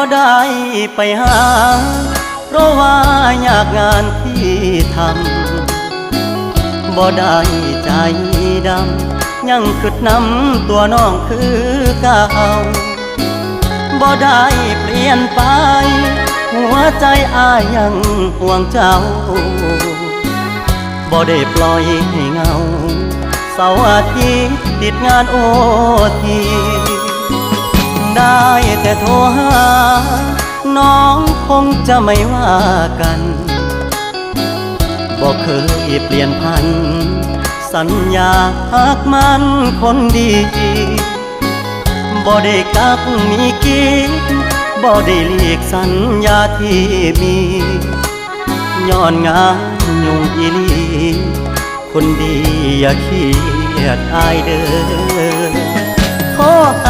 ບໍ່ໄດ້ໄປຫາ ເພາະວ່າຍາກງານທີ່ທຳ ບໍ່ໄດ້ໃຈດຳ ຍັງຄິດນຳຕົວນ້ອງຄືເກົ່າ ບໍ່ໄດ້ປ່ຽນໄປ ຫົວໃຈອ້າຍຍັງຫ່ວງເຈົ້າ ບໍ່ໄດ້ປ່ອຍໃຫ້ເຫງົາ ເສົາອາທິດຕິດງານໂອທີ ໄດ້ແຕ່ໂທຫາ ນ້ອງຄົງຈະໄມ່ວ່າກັນ ບໍ່ເຄີຍປ່ຽນຜັນ ສັນຍາຮັກໝັ້ນຄົນດີ ບໍ່ໄດ້ກັກມີກີດ ບໍ່ໄດ້ຫຼີກສັນຍາທີ່ມີ ຍ້ອນງານຫຍຸ້ງອີ່ຫຼີ ຄົນດີຢ່າຄຽດອ້າຍເດີ ຂໍໃຫ້